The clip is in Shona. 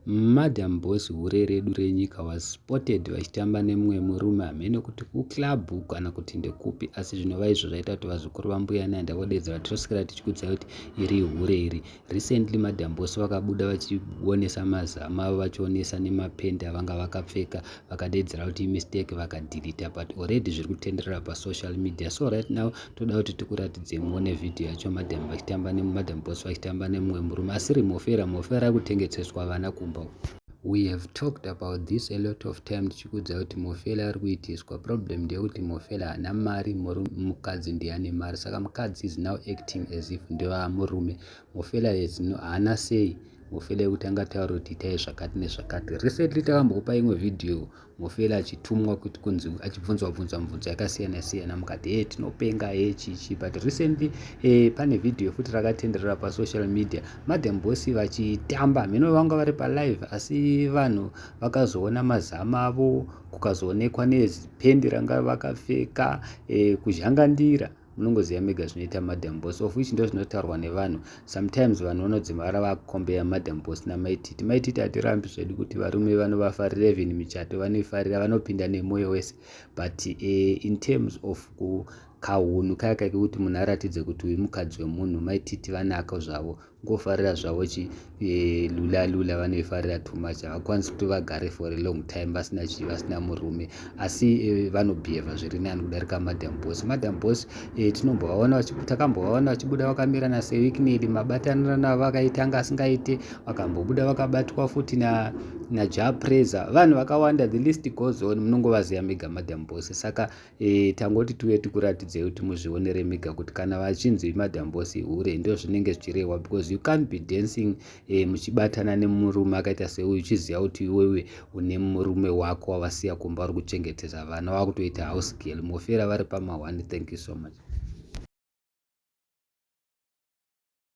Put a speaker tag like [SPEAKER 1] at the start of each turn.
[SPEAKER 1] Madam Boss hure redu renyika was spotted vachitamba nemumwe murume, hameno kuti kuclub kana kuti ndekupi, asi zvinova izvo zvaita kuti vazukuru vambuya Nanda vodedzera. Toswera tichikudzai kuti iri hure iri. Recently Madam Boss vakabuda vachionesa mazamu avo, vachionesa nemapendi avanga vakapfeka, vakadedzera kuti imistake, vakadelete, but already zviri kutenderera pasocial media. So right now toda kuti tikuratidze muone vhidhiyo yacho, Madam vachitamba neMadam Boss vachitamba nemumwe murume asiri Mofera. Mofera ari kutengeseswa vana kumba. We have talked about this a lot of time, tichikuudza kuti Mofela ari kuitiswa. Problem ndeyekuti Mofela haana mari, mukadzi ndiye ane mari, saka mukadzi is now acting as if ndevamurume. Mofela haana sei. Mofela yekuti angataura kuti itai zvakati nezvakati. Recently takambokupa imwe vhidhiyo, Mofela achitumwa kuti kunzi achibvunzwa bvunzwa mibvunzo yakasiyana siyana, mukati he tinopenga he chichi. But recently pane vhidhiyo futi rakatenderera pasocial media, Madam Boss vachitamba, mhino vanga vari palive, asi vanhu vakazoona mazamu avo, kukazoonekwa nezipendi ranga vakapfeka, kuzhangandira. Munongoziva mega zvinoita Madam Boss, of which ndo zvinotaurwa nevanhu. Sometimes vanhu vanodzimara vakukombeya Madam Boss naMaititi. Maititi hatirambi zvedu kuti varume vanovafarira, even michato vanoifarira, vanopinda nemwoyo wese, but in terms of kahunhu kaya kekuti munhu aratidze kuti uyu mukadzi wemunhu, Maititi vanako zvavo. Ngofarira zvavo chi lula lula, vanoifarira too much. Havakwanisi kuti vagare for a long time vasina chi vasina murume, asi vanobehava zviri nani kudarika Madam Boss. Madam Boss tinombovaona, takambovaona vachibuda vakamira naSir Wicknell, mabataniro navo vakaita anga asingaite. Vakambobuda vakabatwa futi naJah Prayzah, vanhu vakawanda, the list goes on. Munongovaziva mega Madam Boss. Saka tangoti tuye tikuratidzei kuti muzvionere mega kuti kana vachinzi Madam Boss hure, ndo zvinenge zvichirehwa, because you can't be dancing muchibatana nemurume akaita seuyu, uchiziva kuti iwewe une murume wako wavasiya kumba uri kuchengetedza vana, wakutoita house girl. Mofera vari pama1. Thank you so much.